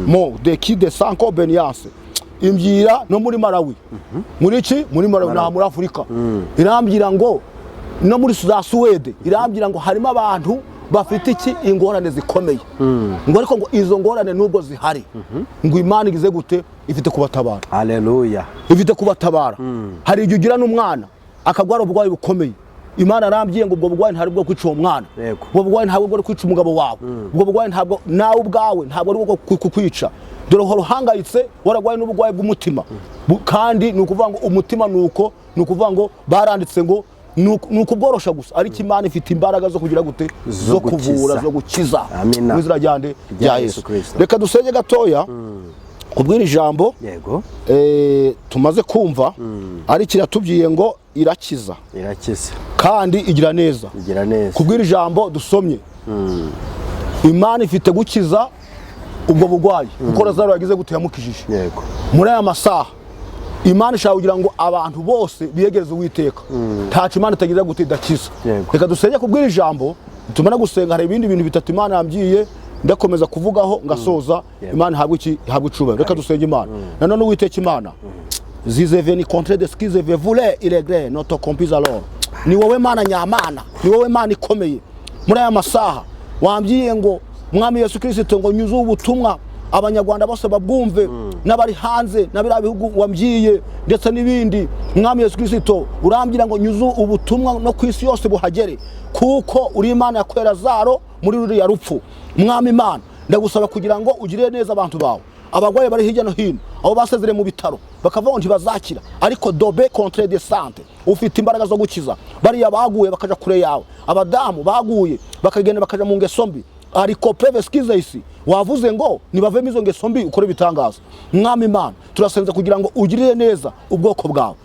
Mo de ki de sanko beniance imbwira no muri Malawi, muri iki, muri Malawi na muri Afurika, irambwira ngo no muri za Suwede, irambwira ngo harimo abantu bafite iki, ingorane zikomeye, ngo ariko ngo izo ngorane nubwo zihari, ngo Imana igize gute? Ifite kubatabara. Haleluya. Ifite kubatabara. Hari igihe ugira n'umwana akagwara uburwayi bukomeye. Imana arambwiye ngo ubwo burwayi ntabwo bwo kwica uwo mwana, ubwo burwayi ntabwo bwo kwica umugabo wawe, ubwo burwayi ntabwo nawe ubwawe ntabwo ari ubwo kukwica. Dore uhora uhangayitse, wararwaye n'uburwayi bw'umutima. Kandi ni ukuvuga ngo umutima ni uko, ni ukuvuga ngo baranditse ngo ni ukubworosha gusa, ariko Imana ifite imbaraga zo kugira gute? Zo gukiza. kuvura, zo gukiza. Amina. Mu izina rya nde? Rya Rya Yesu Yesu Kristo. Reka dusenge gatoya kubwira ijambo. Tumaze kumva, ariko iratubwiye ngo irakiza. Irakiza. Kandi igira neza. Igira neza. Kubwira ijambo dusomye, Imana ifite gukiza ubwo burwayi, kuko Lazaro yagize gute? Yamukijije. Muri aya masaha Imana ishaka kugira ngo abantu bose biyegereze Uwiteka. Ntaco Imana itagize gute? Idakiza. Reka dusenge kubwira ijambo. Tumara gusenga, hari ibindi bintu bitatu Imana yambwiye ndakomeza kuvugaho ngasoza. Imana ihabwe iki? Ihabwe icubahiro. Reka dusenge Imana nanone. Uwiteka Imana, zizeve contre de ce qu'ils voulaient irégler notre compise. Alors ni wowe Mana nyamana, ni wowe Mana ikomeye. Muri aya masaha wambwiye ngo, Mwami Yesu Kirisito, ngo nyuze ubutumwa Abanyarwanda bose babwumve, n'abari hanze na biriya bihugu wambwiye ndetse n'ibindi. Mwami Yesu Kirisito, urambwira ngo nyuze ubutumwa no ku isi yose buhagere, kuko uri Imana yakuye Lazaro muri ruriya rupfu. Mwami Imana, ndagusaba kugira ngo ugirire neza abantu bawe, abarwayi bari hirya no hino, abo basezereye mu bitaro bakavuga ngo ntibazakira, ariko dobe contre de sante ufite imbaraga zo gukiza bariya baguye bakaja kure yawe, abadamu baguye bakagenda bakaja mu ngeso mbi, ariko preve skizeisi wavuze ngo nibavemo izo ngeso mbi, ukore ibitangaza. Mwami Imana, turasenze kugira ngo ugirire neza ubwoko bwawe.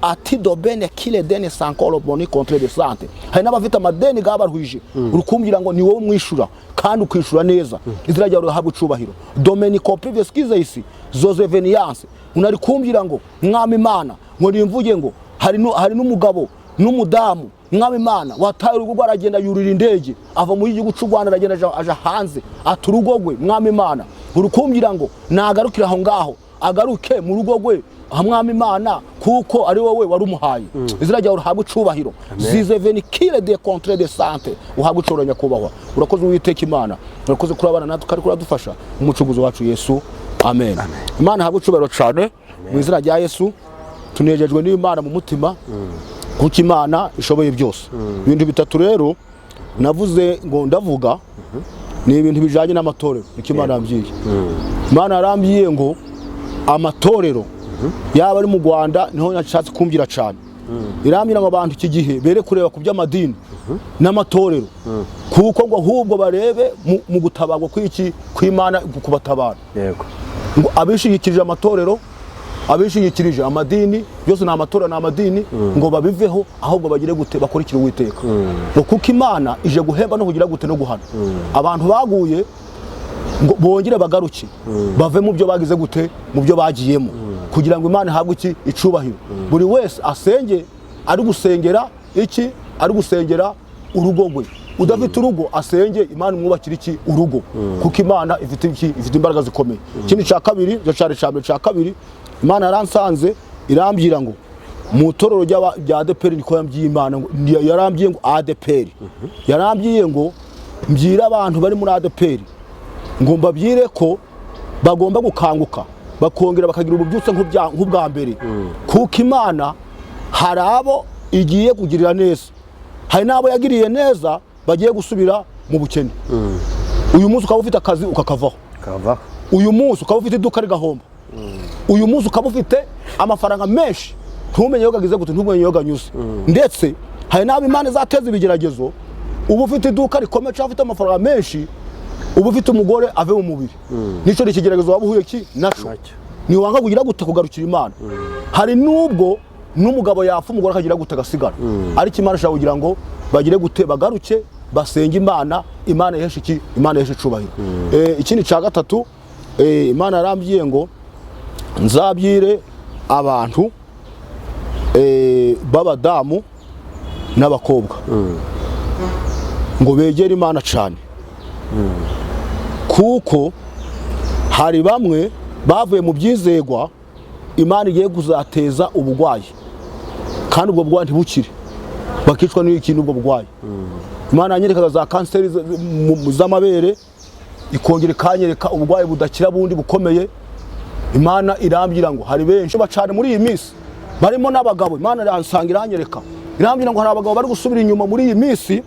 Ati dobene kile dene sankolo boni contre de sante. Hari n'abafite amadeni gabarwije, urukumbwira ngo ni wowe umwishura kandi ukishura neza. Izina ryawe rihabwa icubahiro. Domeni coprive skizeisi zozeveniance unari kumbwira ngo, Mwami Imana, ngo nimvuge ngo hari n'umugabo n'umudamu, Mwami Imana, wataye urugo rwe, aragenda yurira indege, ava muri igihugu cy'u Rwanda, aragenda aja hanze, ata urugo rwe. Mwami Imana, urukumbwira ngo nagarukire aho ngaho, agaruke mu rugo rwe, Mwami Imana, kuko ari wowe wari umuhaye. Izina ryawe uhabwe icubahiro. Zizevenikire de contre de sante, uhabwe icubahiro nyakubahwa. Urakoze Uwiteka Imana, urakoze kuri abana natwe kandi kuradufasha, umucunguzi wacu Yesu, amen. Imana ihabwe icubahiro cyane mu izina rya Yesu. Tunejejwe n'Imana mu mutima, kuko Imana ishoboye byose. Ibintu bitatu rero navuze ngo ndavuga ni ibintu bijyanye n'amatorero. Niko Imana yambwiye. Imana yarambwiye ngo amatorero yaba ari mu Rwanda, niho nashatse kumvira cyane. Irambwira ngo abantu iki gihe bere kureba ku by'amadini n'amatorero, kuko ngo ahubwo barebe mu gutabarwa kw'iki, kw'Imana kubatabara. Ngo abishingikirije amatorero, abishingikirije amadini, byose ni amatorero, ni amadini, ngo babiveho, ahubwo bagire gute? Bakurikire Uwiteka, ngo kuko Imana ije guhemba no kugira gute? No guhana abantu baguye, ngo bongere bagaruke bave mu byo bagize gute? Mu byo bagiyemo, kugira ngo Imana ihabwe iki? Icubahiro. Buri wese asenge ari gusengera iki? Ari gusengera urugo rwe. Udafite urugo asenge Imana imwubakira iki? Urugo, kuko Imana ifite iki? Ifite imbaraga zikomeye. Ikindi cya kabiri, icyo cyari cya mbere. Cya kabiri, Imana yaransanze irambwira ngo mu itorero rya ADEPR, niko yambwiye Imana, ngo yarambwiye ngo ADEPR, yarambwiye ngo mbwire abantu bari muri ADEPR, ngo mbabwire ko bagomba gukanguka, bakongera bakagira ububyutse nk'ubwa mbere, kuko Imana hari abo igiye kugirira neza, hari n'abo yagiriye neza bagiye gusubira mu bukene. Uyu munsi ukaba ufite akazi ukakavaho, Kavaho. uyu munsi ukaba ufite iduka rigahomba, uyu munsi ukaba ufite amafaranga menshi ntumenye iyo gagize gute, ntumenye iyo ganyuze. Ndetse hari n'abo Imana izateza ibigeragezo, uba ufite iduka rikomeye cyangwa ufite amafaranga menshi, uba ufite umugore ave mu mubiri. Nicyo ni ikigeragezo waba uhuye ki naco. Nacyo. Ntiwanga kugira gute? Kugarukira Imana. Hari n'ubwo n'umugabo yapfa, umugore akagira gute? Agasigara. Ariko Imana ishobora kugira ngo bagire gute? Bagaruke basenge Imana, Imana iheshe iki? Imana iheshe icubahiro. Ikindi cya gatatu, Imana yarambwiye ngo nzabyire abantu b'abadamu n'abakobwa ngo begere Imana cyane, kuko Hari bamwe bavuye mu byizegwa, Imana igiye kuzateza ubugwayi, kandi ubwo bugwayi ntibukire, bakicwa n'ikintu ubwo bugwayi. Imana yanyerekaga za kanseri z'amabere, ikongera ikanyereka ubugwayi budakira bundi bukomeye. Imana irambwira ngo hari benshi bacana muri iyi minsi, barimo n'abagabo. Imana iransanga iranyereka, irambwira ngo hari abagabo bari gusubira inyuma muri iyi minsi,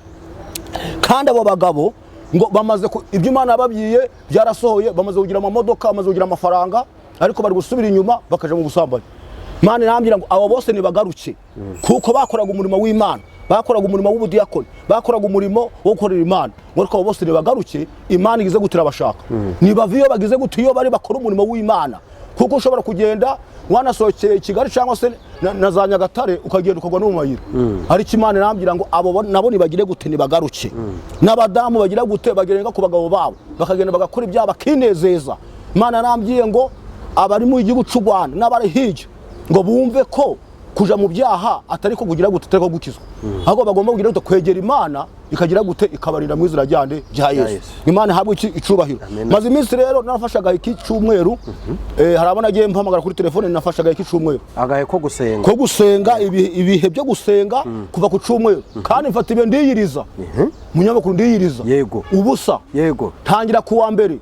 kandi abo bagabo ngo bamaze ibyo Imana yababwiye byarasohoye, bamaze kugira amamodoka, bamaze kugira amafaranga, ariko bari gusubira inyuma bakaja mu busambanyi. Imana irambwira ngo abo bose nibagaruke, kuko bakoraga umurimo w'Imana, bakoraga umurimo w'ubudiyakoni, bakoraga umurimo wo gukorera Imana, ngo ariko abo bose nibagaruke. Imana igize gute? Irabashaka. Nibava iyo bagize gute, iyo bari bakora umurimo w'Imana, kuko ushobora kugenda wanasohokeye i Kigali cyangwa se na za Nyagatare, ukagenda ukagwa no mu mayira. Ariko Imana irambwira ngo abo nabo nibagire gute? Nibagaruke. N'abadamu bagira gute? Bagerenga ku bagabo babo, bakagenda bagakora ibyaha, bakinezeza. Imana yarambwiye ngo abari mu gihugu cy'u Rwanda n'abari hirya ngo bumve ko kuja mu byaha atari ko kugira gute, atari ko gukizwa, ahubwo bagomba kugira gute? Kwegera Imana, ikagira gute? Ikabarinda mu izina ryande? Rya Yesu. Yesu. Imana ihabwe iki? Icubahiro. Amen. Maze iminsi rero narafashaga iki cyumweru, hari abo nagiye mpamagara kuri telefone. Nafashaga iki cyumweru agahe ko gusenga, ko gusenga, ibihe byo gusenga kuva ku cyumweru, kandi mfata ibihe ndiyiriza, munyamakuru, ndiyiriza ubusa. Tangira kuwa mbere,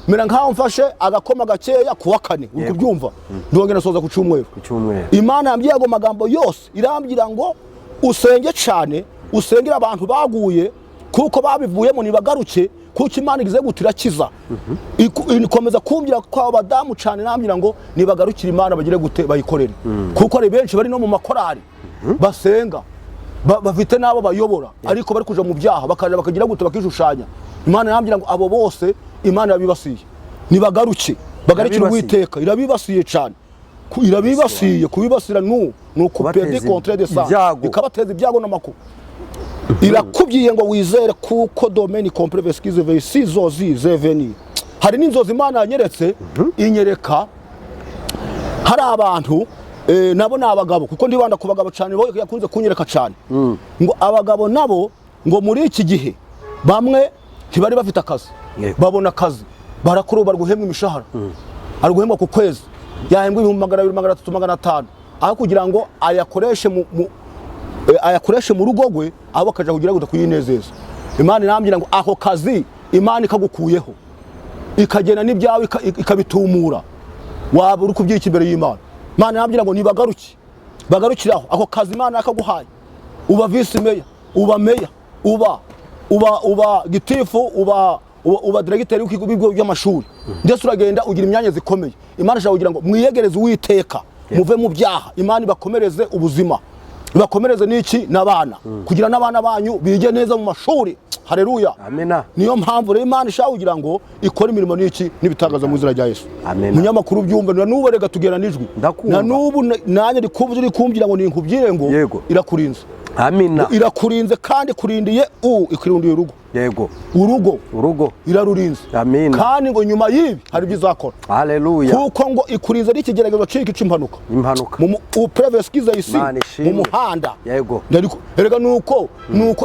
mera nkaho mfashe agakoma gakeya kuwa kane, uri kubyumva, ndongera nsoza ku cyumweru. Ku cyumweru. Imana yambwiye ago magambo yose, irambwira ngo usenge cyane, usengere abantu baguye, kuko babivuyemo nibagaruke, kuko Imana igize gute? Irakiza. Ikomeza kumbwira ko abo badamu cyane, irambwira ngo nibagarukire Imana, bagire gute? Bayikorere, kuko hari benshi bari no mu makorari basenga, bafite n'abo bayobora, ariko bari kuja mu byaha, bakaja bakagira gute? Bakishushanya. Imana irambwira ngo abo bose Imana yabibasiye, nibagaruke, bagarukire Irabibasiye. Uwiteka. Irabibasiye cyane. Irabibasiye. Kubibasira nu Kubateza kupedi contre de ça, ibyago. ikabateza ibyago n'amakuba. Irakubwiye ngo wizere, kuko domaine complet skize vesi zozi zeveni. Hari n'inzozi Imana yanyeretse, inyereka hari abantu, nabo ni abagabo, kuko ndibanda ku bagabo cyane, bo yakunze kunyereka cyane, ngo abagabo nabo ngo muri iki gihe bamwe ntibari bafite akazi, babona akazi, barakora, bari guhembwa imishahara, ari guhembwa ku kwezi, yahembwa 200,000, 300,000, 500, aho kugira ngo ayakoreshe ayakoreshe mu rugo rwe, aho akaja kugira ngo kuyinezeza. Imana irambwira ngo ako kazi Imana ikagukuyeho, ikagena n'ibyawe, ikabitumura, waba uri kubyika imbere y'Imana. Imana irambwira ngo nibagaruke, bagarukiraho ako kazi Imana yakaguhaye, uba visi meya, uba meya, uba gitifu, uba diregiteri w'ibigo by'amashuri, ndetse uragenda ugira imyanya zikomeye. Imana ishobora kugira ngo mwiyegereze Uwiteka, muve mu byaha, Imana ibakomereze ubuzima, ibakomereze n'iki? N'abana, kugira n'abana banyu bige neza mu mashuri. Haleluya. Amena. Niyo mpamvu rero Imana ishaka kugira ngo ikore imirimo n'iki? N'ibitangaza mu izina rya Yesu. Amen. Munyamakuru, byumva na n'ubu rega tugera n'ijwi. Ndakumva. Na n'ubu nanjye ndikumva uri kumbwira ngo ninkubwire ngo irakurinze. Amina. Irakurinze, kandi kurindiye ikurundiye urugo. Urugo. Urugo. Irarurinze. Amina. Kandi ngo nyuma y'ibi hari ibyo izakora, Haleluya. kuko ngo ikurinze n'ikigeragezo ciki c'impanuka. Impanuka. Mu upreveskize isi Imana ishimwe. mu muhanda. Erega nuko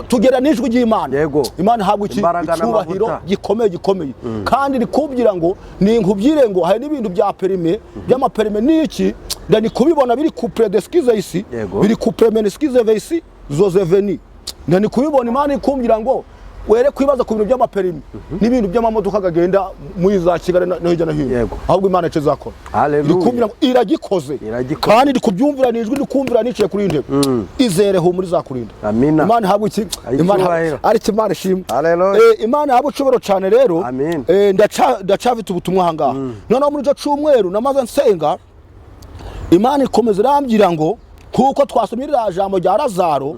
tugera n'ijwi ry'Imana. Imana ihabwa iki? Imbaraga Icyubahiro n'amavuta. gikomeye, gikomeye. Kandi rikubwira ngo ninkubwire ngo hari n'ibintu bya perime, by'amaperime n'iki, ndani kubibona biri ku predeskize isi, biri ku premeneskize vesi zozeveni, ndani kubibona. Imana ikumbwira ngo were kwibaza ku bintu by'amaperime n'ibintu by'amamodoka gagenda muri za Kigali no hirya no hino, ahubwo Imana icyo izakora. Haleluya. Irikumbwira ngo iragikoze. Iragikoze. Kandi iri kubyumvira nijwi, ndikumvira nicaye kuri iyi ntebe. Izere, humura, izakurinda. Amina. Imana ihabwe iki? Imana Icyubahiro. ariko Imana ishimwe. Haleluya. Imana ihabwe icubahiro cyane rero. Amin. Ndacafite ubutumwa aha ngaha. Noneho muri icyo cyumweru namaze nsenga, Imana ikomeza irambwira ngo kuko twasomye ririya jambo rya Lazaro,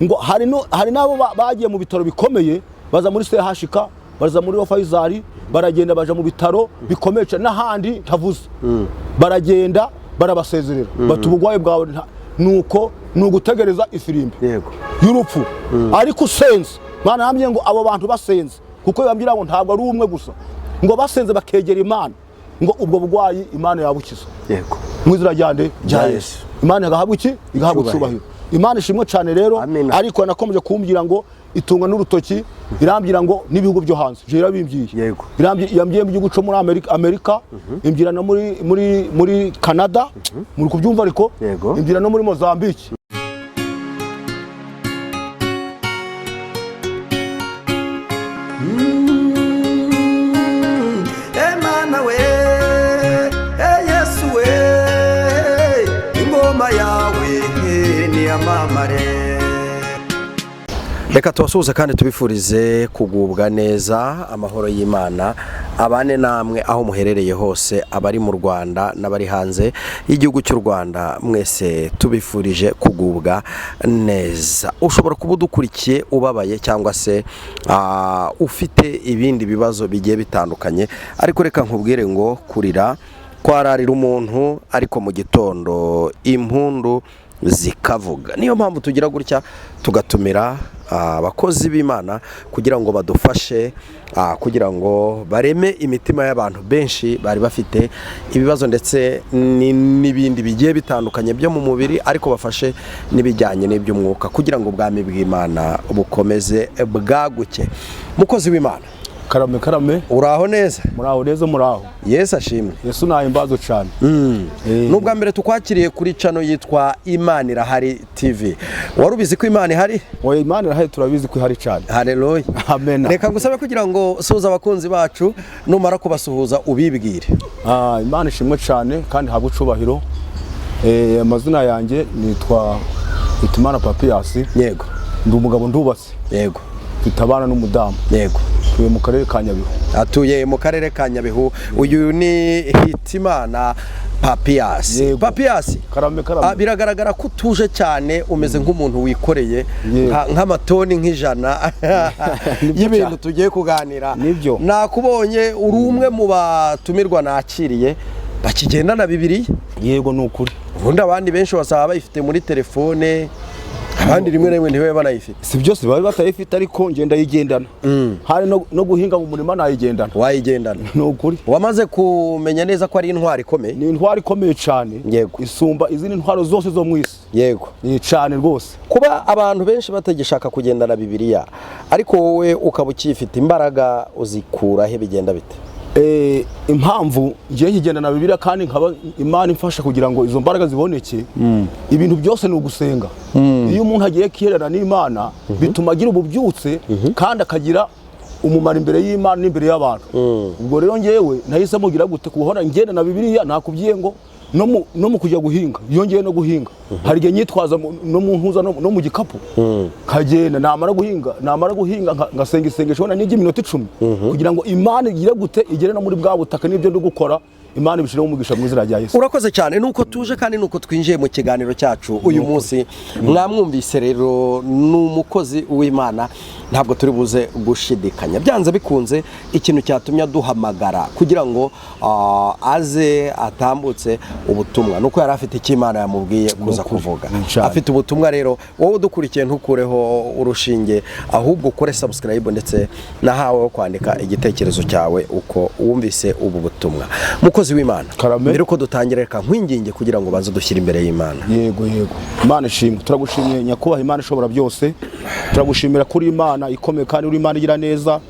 ngo hari no, hari n'abo bagiye mu bitaro bikomeye, baza muri CHK, baza muri Faisal, baragenda baja mu bitaro bikomeye cyane n'ahandi ntavuze, baragenda barabasezerera, bati ubugwayi bwawe nuko ni ugutegereza ifirimbi y'urupfu. Ariko usenze, Imana yambwiye ngo abo bantu basenze, kuko yambwira ngo ntabwo ari umwe gusa, ngo basenze bakegera Imana, ngo ubwo burwayi Imana yabukiza mu izina ryande? Rya Rya Yesu. Yesu. Imana igahabwa iki? Igahabwa Icyubahiro. icubahiro. Imana ishimwe cyane rero. Amina. Ariko yanakomeje kumbwira ngo Itunga n'urutoki, irambwira ngo n'ibihugu byo hanze, je irabimbwiye. Yambwiye mu gihugu cyo muri Amerika, imbwira no muri Canada, muri kubyumva ariko. Yego. Imbwira no muri Mozambique. Emana we, e Yesu we, ingoma yawe niyamamare. Reka tubasuhuze kandi tubifurize kugubwa neza. Amahoro y'Imana abane namwe aho muherereye hose, abari mu Rwanda n'abari hanze y'igihugu cy'u Rwanda, mwese tubifurije kugubwa neza. Ushobora kuba udukurikiye ubabaye cyangwa se ufite ibindi bibazo bigiye bitandukanye, ariko reka nkubwire ngo kurira kwararira umuntu, ariko mu gitondo impundu zikavuga. Niyo mpamvu tugira gutya tugatumira abakozi b'Imana kugira ngo badufashe, kugira ngo bareme imitima y'abantu benshi bari bafite ibibazo ndetse n'ibindi bigiye bitandukanye byo mu mubiri, ariko bafashe n'ibijyanye n'iby'umwuka kugira ngo ubwami bw'Imana bukomeze bwaguke. Mukozi w'Imana. Karame, karame. Uraho neza? Muraho neza, muraho. Yesu ashimwe. Yesu nahimbazo cyane. Ni ubwa mbere tukwakiriye kuri channel yitwa Imana Irahari TV. Wari ubizi ko Imana ihari? Oya, Imana irahari, turabizi ko ihari cyane. Haleluya. Amen. Reka ngusabe kugira ngo usuhuze abakunzi bacu, numara kubasuhuza ubibwire. Imana ishimwe cyane kandi habwe icubahiro. Amazina yanjye nitwa Hitimana Papiyasi. Ndi umugabo, ndubatse. Mfite abana n'umudamu. Tuye mu karere ka Nyabihu. Atuye mu karere ka Nyabihu. Uyu ni Hitimana Papiyasi. Yego. Papiyasi. Karame, karame. Biragaragara ko utuje cyane, umeze nk'umuntu wikoreye nk'amatoni nk'ijana Nibyo y'ibintu cyane. tugiye kuganira. Nibyo. Nakubonye uri umwe mu batumirwa nakiriye bakigendana Bibiliya. Yego, ni ukuri. Ubundi abandi benshi basaba bayifite muri telefone, abandi rimwe na rimwe ntibabe banayifite. Si byose baba batayifite, ariko ngenda yigendana. Hari no guhinga mu murima nayigendana. Wayigendana? Ni ukuri. Wamaze kumenya neza ko ari intwari ikomeye? Ni intwaro ikomeye cyane. Isumba izindi ntwaro zose zo mu isi. Ni cyane rwose. Kuba abantu benshi batagishaka kugendana Bibiliya, ariko wowe ukaba ukiyifite, imbaraga uzikura he? Bigenda bite? Impamvu ngiye nkigendana Bibiliya kandi nkaba Imana imfasha kugira ngo izo mbaraga ziboneke, ibintu byose ni ugusenga. Iyo umuntu agiye kiherana n'Imana, bituma agira ububyutse kandi akagira umumaro imbere y'Imana n'imbere y'abantu. Ubwo rero ngewe nahise mugira gute kuhora ngenda na Bibiliya. Nakubwiye ngo no mu kujya guhinga, iyo ngiye no guhinga hari igihe nyitwaza no mu ntuza no mu gikapu, nkagenda, namara guhinga ngasenga isengesho wenda n'iry'iminota 10 kugira ngo Imana igire gute, igere no muri bwa butaka, n'ibyo ndi gukora Imana ibishyireho umugisha mu izina rya Yesu. Urakoze cyane. Nuko tuje kandi nuko twinjiye mu kiganiro cyacu uyu munsi. Mwamwumvise rero, ni umukozi w'Imana, ntabwo turi buze gushidikanya. Byanze bikunze ikintu cyatumye aduhamagara kugira ngo aze atambutse ubutumwa nuko yari afite icyo Imana yamubwiye kuza kuvuga. Cyane. Afite ubutumwa rero. Wowe udukurikiye, ntukureho urushinge, ahubwo ukore subscribe ndetse nahawe wo kwandika igitekerezo cyawe uko wumvise ubu butumwa. Mukozi w'Imana, Karame. mbere uko dutangira, reka nkwinginge kugira ngo ubanze dushyire imbere y'Imana. Yego, Imana ishimwe. Turagushimiye Nyakubahwa Imana ishobora byose. Turagushimira kuri Imana ikomeye kandi uri Imana igira neza.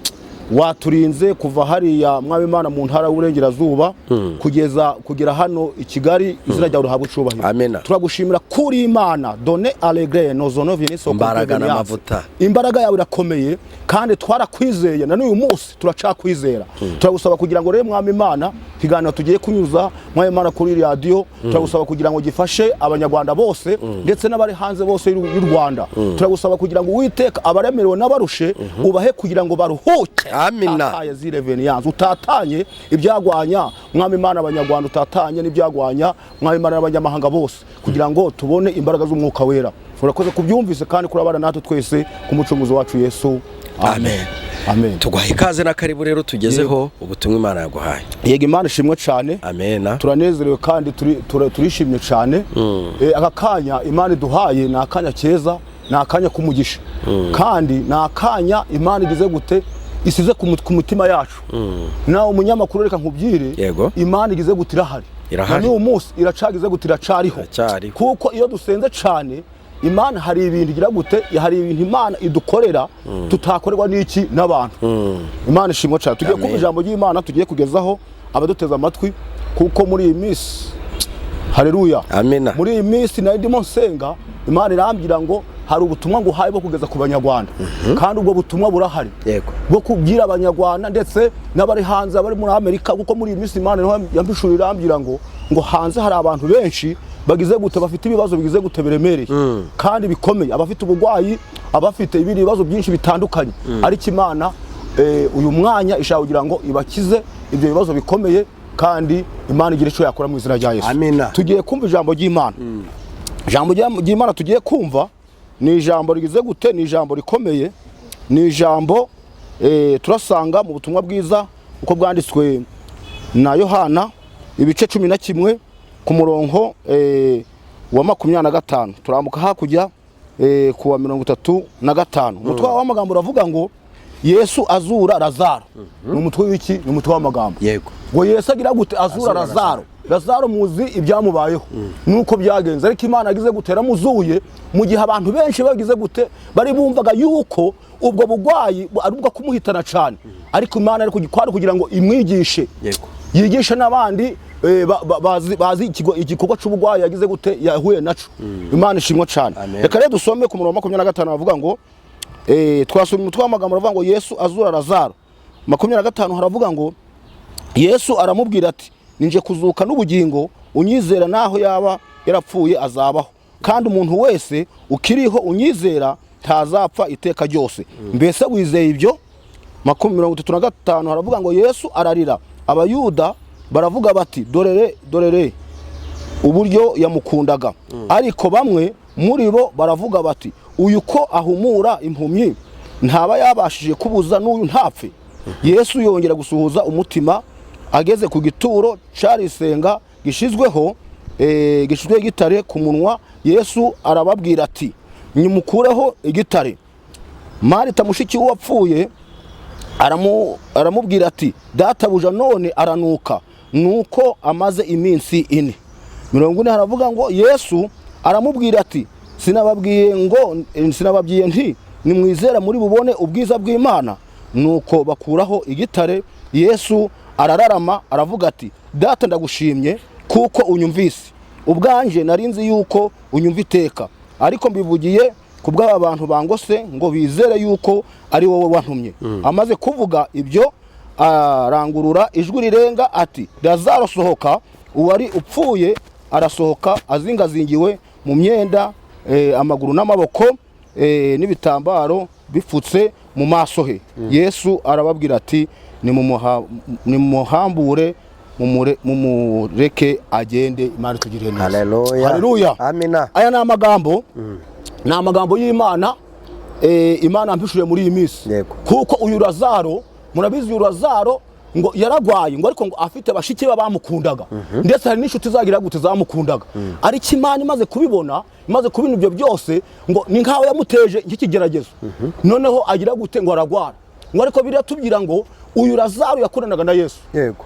Waturinze kuva hariya, mwaba Imana, mu ntara y'Uburengerazuba kugeza kugera hano i Kigali. Izina ryawe rihabwe icubahiro. Amena. Turagushimira kuri Imana done alegre nozono vieniso. Imbaraga n'amavuta. Imbaraga yawe irakomeye kandi twarakwizeye, na n'uyu munsi turacakwizera. Turagusaba kugira ngo rero, mwami Imana, ikiganiro tugiye kunyuza, mwami Imana, kuri radiyo, turagusaba kugira ngo gifashe Abanyarwanda bose ndetse n'abari hanze bose y'u Rwanda. Turagusaba kugira ngo Uwiteka abaremerewe n'abarushe ubahe kugira ngo baruhuke. Amina. Utatanye zireveniyanse, utatanye ibyagwanya, mwami Imana, Abanyarwanda, utatanye n'ibyagwanya, mwami Imana, n'abanyamahanga bose, kugira ngo tubone imbaraga z'Umwuka Wera. Urakoze kubyumvise kandi kurabana natwe twese ku Mucunguzi wacu Yesu. Amen. Amen. Tuguhaye ikaze na karibu rero, tugezeho ubutumwa Imana yaguhaye. Yego, Imana ishimwe cyane. Amena. Turanezerewe kandi turishimye cyane. Aka kanya Imana iduhaye ni akanya keza, ni akanya k'umugisha, kandi ni akanya Imana igize gute, isize ku mutima yacu. Nawe umunyamakuru, reka nkubwire. Imana igize gute, irahari. Irahari. Na n'uyu munsi iracagize gute, iracariho. Iracyariho. Kuko iyo dusenze cyane Imana hari ibintu igira gute, hari ibintu Imana idukorera tutakorerwa n'iki n'abantu. Imana ishimwe cyane. Tugiye kumva ijambo ry'Imana tugiye kugezaho abaduteze amatwi, kuko muri iyi minsi, haleluya. Amina. Muri iyi minsi nari ndimo nsenga, Imana irambwira ngo hari ubutumwa nguhaye bwo kugeza ku Banyarwanda, kandi ubwo butumwa burahari bwo kubwira Abanyarwanda ndetse n'abari hanze, abari muri Amerika, kuko muri iyi minsi Imana niho yampishuriye, irambwira ngo hanze hari abantu benshi bagize gute, bafite ibibazo bigize gute, biremereye kandi bikomeye, abafite uburwayi, abafite ibindi bibazo byinshi bitandukanye. Ariko Imana uyu mwanya ishaka kugira ngo ibakize ibyo bibazo bikomeye, kandi Imana igira icyo yakora mu izina rya Yesu. Amina. Tugiye kumva ijambo ry'Imana. Ijambo ry'Imana tugiye kumva ni ijambo rigize gute, ni ijambo rikomeye, ni ijambo turasanga mu butumwa bwiza uko bwanditswe na Yohana, ibice 11 ku murongo wa 25, turambuka hakurya ku wa 35. Umutwe w'amagambo uravuga ngo Yesu azura Lazaro. Ni umutwe w'iki? Ni umutwe w'amagambo. Ngo Yesu agira gute? Azura Lazaro. Lazaro muzi ibyamubayeho nuko byagenze, ariko Imana yagize gute? Yaramuzuye, mu gihe abantu benshi bagize gute, bari bumvaga yuko ubwo bugwayi ari ubwo kumuhitana cyane, ariko Imana ari kwari kugira ngo imwigishe, yigishe n'abandi bazi igikorwa cy'ubugwayi yagize gute, yahuye naco. Imana ishimwe cyane. Amen. Reka rero dusome ku murongo wa 25, bavuga ngo twasoma umutwe w'amagambo aravuga ngo Yesu azura Lazaro. 25 haravuga ngo Yesu aramubwira ati: "Ninje kuzuka n'ubugingo, unyizera naho yaba yarapfuye azabaho, kandi umuntu wese ukiriho unyizera ntazapfa iteka ryose. Mbese wizeye ibyo?" 35 haravuga ngo Yesu ararira. Abayuda baravuga bati: "Dorere, dorere uburyo yamukundaga!" Ariko bamwe muri bo baravuga bati: "Uyu ko ahumura impumyi, ntaba yabashije kubuza n'uyu ntapfe?" Yesu yongera gusuhuza umutima, ageze ku gituro carisenga gishizweho igitare ku munwa. Yesu arababwira ati: "Nimukureho igitare." Marita mushiki w'uwapfuye aramubwira ati: "Databuja, none aranuka, nuko amaze iminsi 4." 40 haravuga ngo Yesu aramubwira ati: "Sinababwiye ngo sinababwiye nti nimwizera muri bubone ubwiza bw'Imana?" Nuko bakuraho igitare. Yesu arararama, aravuga ati: "Data, ndagushimye kuko unyumvise. Ubwanje nari nzi yuko unyumva iteka, ariko mbivugiye ku bw'aba bantu bangose, ngo bizere yuko ari wowe wantumye." Amaze kuvuga ibyo, arangurura ijwi rirenga ati: "Lazaro, sohoka!" Uwari upfuye arasohoka, azingazingiwe mu myenda, amaguru n'amaboko, n'ibitambaro bipfutse mu maso he. Yesu arababwira ati: "Nimumuhambure, mumureke agende." Imana itugirire neza. Haleluya. Haleluya. Amina. Aya ni amagambo, ni amagambo y'Imana, Imana yampishuriye muri iyi minsi. Kuko uyu Lazaro, murabizi, uyu Lazaro ngo yaragwaye, ngo ariko ngo afite bashiki be bamukundaga, ndetse hari n'inshuti zagira gute, zamukundaga. Ariko Imana imaze kubibona, imaze kubona ibyo byose, ngo ni nkaho yamuteje nk'ikigeragezo, noneho agira gute, ngo aragwara. Ngo ariko biriya tubwira ngo uyu Lazaro yakoranaga na Yesu,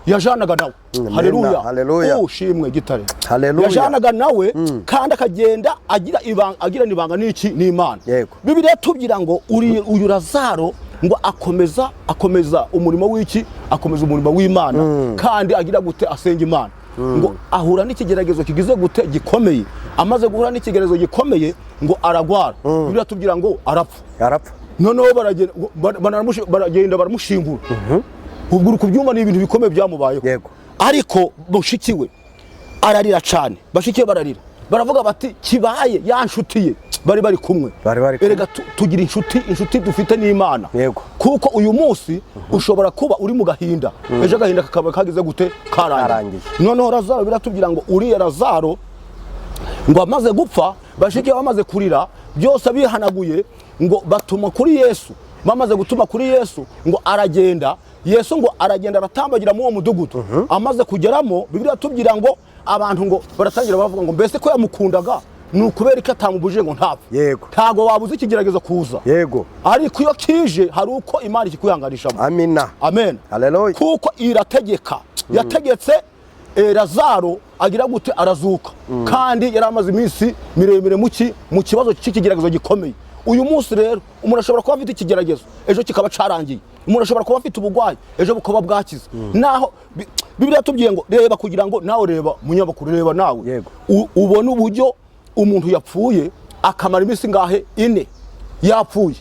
yajanaga nawe. Haleluya. Haleluya. Ushimwe gitare. Haleluya. Yajanaga nawe, kandi akagenda agira ibanga, agirana ibanga n'iki, n'Imana. Bibiliya tubwira ngo uyu Lazaro ngo akomeza umurimo w'iki, akomeza umurimo w'Imana, kandi agira gute, asenga Imana. Ngo ahura n'ikigeragezo kigize gute, gikomeye. Amaze guhura n'ikigeragezo gikomeye, ngo aragwara. Bibiliya tubwira ngo arapfa. Arapfa. Noneho baragenda baramushingura. Ubwo uri kubyumva, ni ibintu bikomeye byamubayeho. Ariko mushiki we ararira cyane, bashiki be bararira, baravuga bati: "Kibaye ya nshuti ye bari bari kumwe." Bari bari kumwe. Erega tugira inshuti, inshuti dufite n'Imana. Kuko uyu munsi ushobora kuba uri mu gahinda, ejo agahinda kakaba kagize gute, karangiye. Karangiye. Noneho Lazaro, biratubwira ngo uriya Lazaro ngo amaze gupfa, bashiki be bamaze kurira byose bihanaguye, ngo batuma kuri Yesu. Bamaze gutuma kuri Yesu, ngo aragenda. Yesu ngo aragenda, aratambagira muri uwo mudugudu. Amaze kugeramo, Bibiliya tubwira ngo abantu ngo baratangira bavuga ngo: "Mbese ko yamukundaga, ni ukubera ko atamubujije ngo ntapfe?" Ntago wabuze ikigeragezo kuza, ariko iyo kije hari uko Imana ikikwihanganishamo. Amina. Amen. Haleluya. Kuko irategeka, yategetse Lazaro. Agira gute? Arazuka. Kandi yari amaze iminsi miremire mu kibazo cy'ikigeragezo gikomeye. Uyu munsi rero umuntu ashobora kuba afite ikigeragezo, ejo kikaba carangiye. Umuntu ashobora kuba afite ubugwayi, ejo bukaba bwakize. Naho Bibiliya yatubwiye ngo reba, kugira ngo nawe, reba munyamakuru, reba nawe, ubone uburyo umuntu yapfuye akamara iminsi ngahe? 4 yapfuye.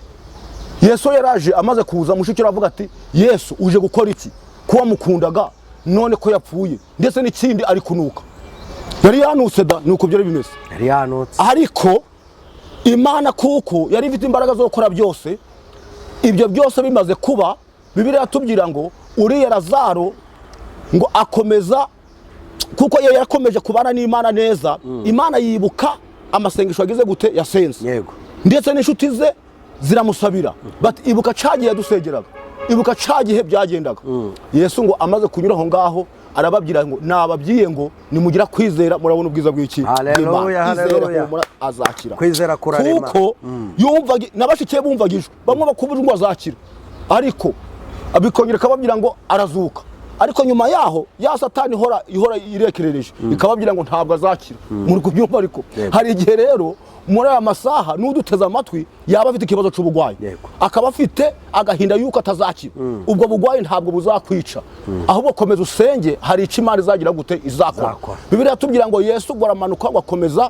Yesu yaraje, amaze kuza mushiki aravuga ati: "Yesu, uje gukora iki ko wamukundaga, none ko yapfuye, ndetse n'ikindi ari kunuka?" Yari yanutse da, nuko byari bimeze. Yari yanutse. Ariko Imana, kuko yari ifite imbaraga zo gukora byose, ibyo byose bimaze kuba, Bibiliya yatubwira ngo uriya Lazaro ngo akomeza, kuko iyo yakomeje kubana n'Imana neza, Imana yibuka amasengesho yagize gute? Yasenze. Ndetse n'inshuti ze ziramusabira bati: "Ibuka ca gihe yadusengeraga, ibuka ca gihe byagendaga." Yesu ngo amaze kunyura aho ngaho arababwira ngo: "Nababwiye ngo nimugira kwizera murabona ubwiza bw'iki?" Haleluya, Bw'Imana. Izere, haleluya. humura, azakira. Kwizera kurarema. Kuko yumvaga n'abashikiye bumvaga ijwi, bamwe bakumva ijwi ngo azakira, ariko bikongera ikababwira ngo arazuka. Ariko nyuma yaho ya Satani ihora irekerereje ikababwira ngo ntabwo azakira. Muri kubyumva? Ariko hari igihe rero muri aya masaha n'uduteze amatwi yaba afite ikibazo cy'ubugwayi, akaba afite agahinda yuko atazakira. Ubwo bugwayi ntabwo buzakwica, ahubwo komeza usenge, hari icyo Imana izagira gute? Izakora. Izakora. Bibiliya yatubwira ngo Yesu ngo aramanuka, ngo akomeza,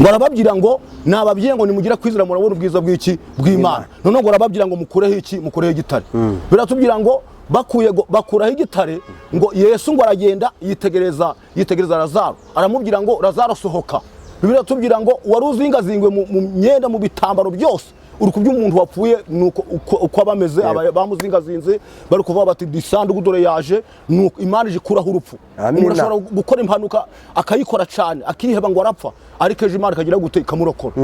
ngo arababwira ngo: "Nababwiye ngo nimugire kwizera murabona ubwiza bw'iki? Bw'Imana." Noneho ngo arababwira ngo: "Mukureho iki? Mukureho igitare." Biratubwira ngo bakuye, ngo bakuraho igitare, ngo Yesu ngo aragenda yitegereza Lazaro, aramubwira ngo: "Lazaro, sohoka." Bibiliya iratubwira ngo wari uzingazingwe mu myenda, mu bitambaro byose. Uri kubyo umuntu wapfuye nuko uko aba ameze. Bamuzingazinze, bari kuvuga bati: "Isanduku dore yaje." Nuko Imana ije ikuraho urupfu. Amina. Umuntu ashobora gukora impanuka, akayikora cyane, akiheba ngo arapfa, ariko ejo Imana ikagira gute? Ikamurokora.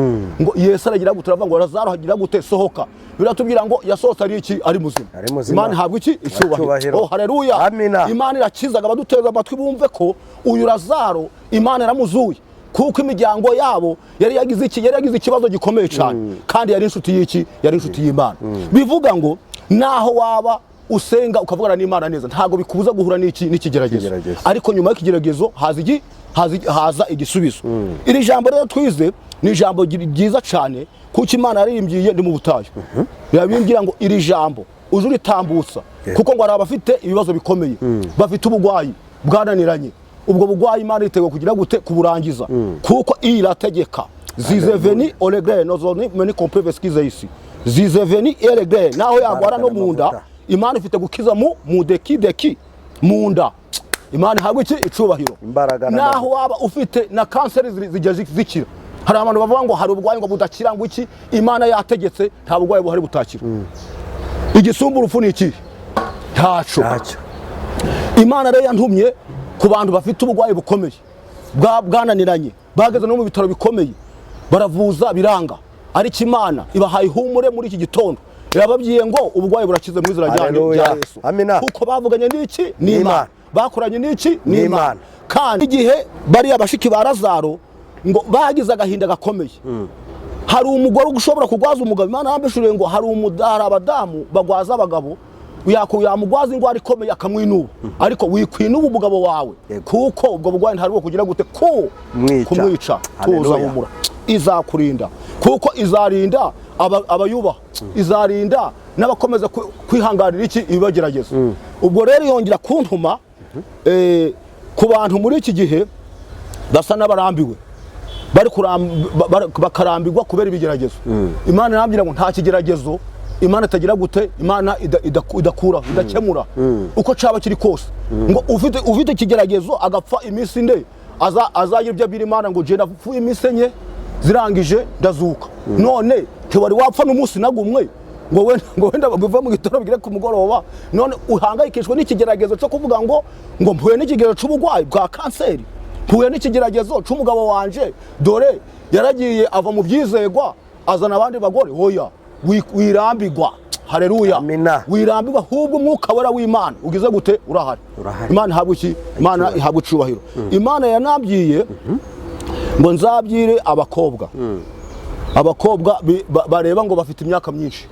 Ngo Yesu aragira gute? Aravuga ngo: "Lazaro, hagira gute? Sohoka." Biratubwira ngo yasohotse ari iki? Ari muzima. Ari muzima. Imana ihabwa iki? Icyubahiro. Icyubahiro. Oh, haleluya. Amina. Imana irakizaga. Abaduteza amatwi bumve ko uyu Lazaro Imana yaramuzuye, kuko imiryango yabo yari yagize iki? Yari yagize ikibazo gikomeye cyane, kandi yari inshuti y'iki? Yari inshuti y'Imana. Bivuga ngo naho waba usenga, ukavugana n'Imana neza, ntabwo bikubuza guhura n'iki? N'ikigeragezo. Ikigeragezo. Ariko nyuma y'ikigeragezo haza igisubizo. Iri jambo rero twize ni ijambo ryiza cyane, kuko Imana yaririmbyiye ndi mu butayu, irabimbwira ngo iri jambo uje uritambutsa, kuko ngo hari abafite ibibazo bikomeye, bafite ubugwayi bwananiranye. Ubwo bugwayi Imana yiteguye kugira gute? Kuburangiza, kuko irategeka zizeveni oregre nozoni meni compreve skize isi zizeveni eregre. Naho yagwara no mu nda, n'amavuta. Imana ifite gukiza mu deki deki mu nda. Imana ihabwa iki? Icubahiro. Imbaraga Naho n'amavuta. waba ufite na kanseri, zijya zikira. Hari abantu bavuga ngo hari uburwayi ngo budakira, ngo iki. Imana yategetse, nta burwayi buhari butakira. Igisumba urupfu ni ikihe? Ntaco. Ntacyo. Imana rero yantumye ku bantu bafite uburwayi bukomeye bwananiranye, bageze no mu bitaro bikomeye, baravuza biranga, ariko Imana ibahaye ihumure muri iki gitondo, irababwiye ngo uburwayi burakize mu izina Haleluya. rya Yesu. Amina. Kuko bavuganye n'iki? N'Imana. N'Imana. Bakoranye n'iki? N'Imana. N'Imana. Kandi igihe bariya bashiki ba Lazaro ngo bagize agahinda gakomeye, hari umugore ushobora kugwaza umugabo. Imana yambishuriye ngo hari abadamu bagwaza abagabo, yamugwaza indwara ikomeye akamwinuba, ariko wikwinuba umugabo wawe, kuko ubwo burwayi ntari bwo kugira gute? Ku Mwica. Kumwica. Haleluya. Tuza, humura, izakurinda, kuko izarinda abayubaha, izarinda n'abakomeza kwihanganira iki? Ibibagerageza. Ubwo rero yongera kuntuma ku bantu muri iki gihe basa n'abarambiwe, bari bakarambirwa kubera ibigeragezo. Imana irambwira ngo nta kigeragezo Imana itagira gute? Imana idakuraho, idakemura, uko caba kiri kose. Ngo ufite ikigeragezo agapfa iminsi ine, azagira ibyo abwira Imana ngo: "Jye napfuye iminsi 4, zirangije ndazuka." None ntiwari wapfa n'umunsi nagumwe, ngo wenda bive mu gitondo bigere ku mugoroba, none uhangayikishwe n'ikigeragezo cyo kuvuga ngo mpuye n'ikigeragezo cy'uburwayi bwa kanseri, mpuye n'ikigeragezo cy'umugabo wanje, dore yaragiye ava mu byizegwa azana abandi bagore. Hoya, wirambigwa. Haleluya. Amina. Wirambigwa, ahubwo Umwuka Wera w'Imana ugize gute? Urahari. Urahari. Imana ihabwa iki? Imana ihabwa icubahiro. Imana yanabwiye ngo nzabyire abakobwa, abakobwa bareba ngo bafite imyaka myinshi,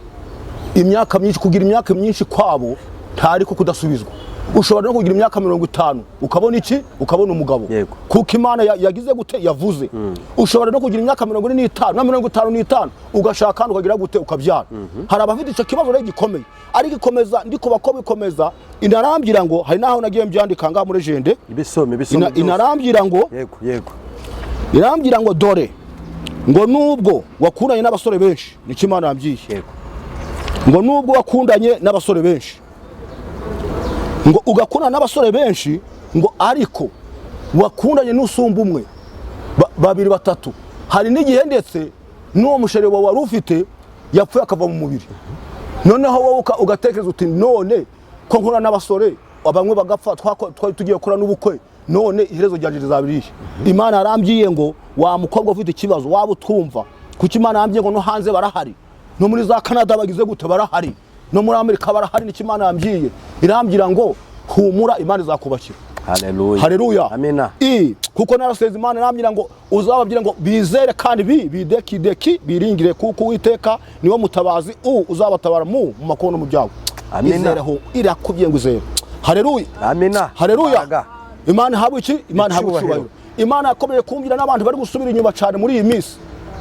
imyaka myinshi. Kugira imyaka myinshi kwabo ntari ko kudasubizwa. Ushobora no kugira imyaka 50 ukabona iki? Ukabona umugabo. Yego. Kuko Imana yagize gute? Yavuze. Ushobora no kugira imyaka 45 na 55 ugashaka kandi ukagira gute? Ukabyara. Hari abafite icyo kibazo rero gikomeye, ariko ikomeza ndi kuba ko bikomeza inarambwira ngo hari n'aho nagiye mbyandika ngaha muri jende. Ibisome, ibisome byose. Inarambwira ngo Yego, yego. irambwira ngo dore ngo nubwo wakundanye n'abasore benshi, nicyo Imana yambwiye. Ngo nubwo wakundanye n'abasore benshi, ngo ugakundana n'abasore benshi, ngo ariko wakundanye n'usumba umwe, babiri, batatu, hari n'igihe ndetse n'uwo mushere wawe wari ufite yapfuye akava mu mubiri, noneho wowe ugatekereza uti: "None ko nkura n'abasore bamwe bagapfa, twari tugiye gukora n'ubukwe, none iherezo ryanjye rizaba irihe?" Imana yarambwiye ngo wa mukobwa ufite ikibazo, waba utwumva, kuko Imana yambwiye ngo no hanze barahari, no muri za Canada bagize gute? Barahari, no muri Amerika barahari. Nicyo Imana yambwiye, irambwira ngo humura, Imana izakubakira. Haleluya. Haleluya. Amina. I kuko naraseze, Imana irambwira ngo uzababwira ngo bizere kandi bi bidekideki biringire, kuko Uwiteka niwe mutabazi uzabatabara mu makuba no mu byago. Amina. Izereho, irakubwiye ngo izere. Haleluya. Amina. Haleluya. Imbaraga. Imana ihabwe iki? Imana ihabwe Icyubahiro. icyubahiro. Imana yakomeje kumbwira n'abantu bari gusubira inyuma cyane muri iyi minsi,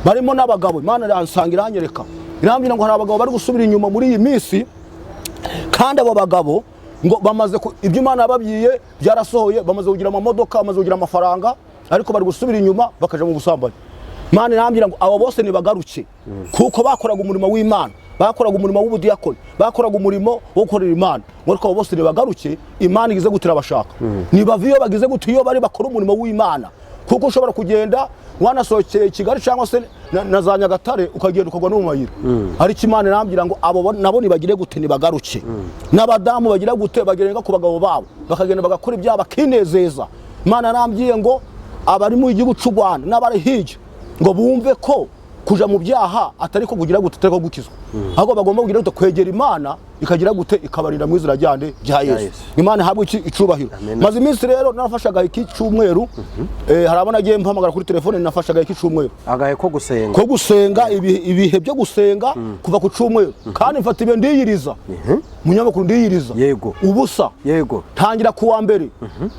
barimo n'abagabo. Imana iransanga iranyereka, irambwira ngo hari abagabo bari gusubira inyuma muri iyi minsi, kandi abo bagabo ngo bamaze ibyo Imana yababwiye byarasohoye, bamaze kugira amamodoka, bamaze kugira amafaranga, ariko bari gusubira inyuma bakaja mu busambanyi. Imana irambwira ngo abo bose nibagaruke, kuko bakoraga umurimo w'Imana, bakoraga umurimo w'ubudiyakoni, bakoraga umurimo wo gukorera Imana, ngo ariko abo bose nibagaruke. Imana igize gute? Irabashaka. Nibava iyo bagize gute? Iyo bari bakora umurimo w'Imana, kuko ushobora kugenda wanasohokeye Kigali cyangwa se na za Nyagatare, ukagenda ukagwa no mu mayira. Ariko Imana irambwira ngo abo nabo nibagire gute? Nibagaruke. N'abadamu bagira gute? Bagerenga ku bagabo babo, bakagenda bagakora ibyaha, bakinezeza. Imana yarambwiye ngo abari mu gihugu cy'u Rwanda n'abari hirya ngo bumve ko kuja mu byaha atari ko kugira gute? Atari ko gukizwa, ahubwo bagomba kugira gute? Kwegera Imana, ikagira gute? Ikabarinda mu izina ryande? Rya Yesu. Yesu. Imana ihabwe iki? Icubahiro. Amen. Maze iminsi rero narafashe agahe k'icyumweru, hari abo nagiye mpamagara kuri telefone, nafashe agahe k'icyumweru. Agahe ko gusenga. Ko gusenga, ibihe byo gusenga kuva ku cyumweru, kandi mfata ibihe ndiyiriza, munyamakuru, ndiyiriza ubusa. Tangira kuwa mbere,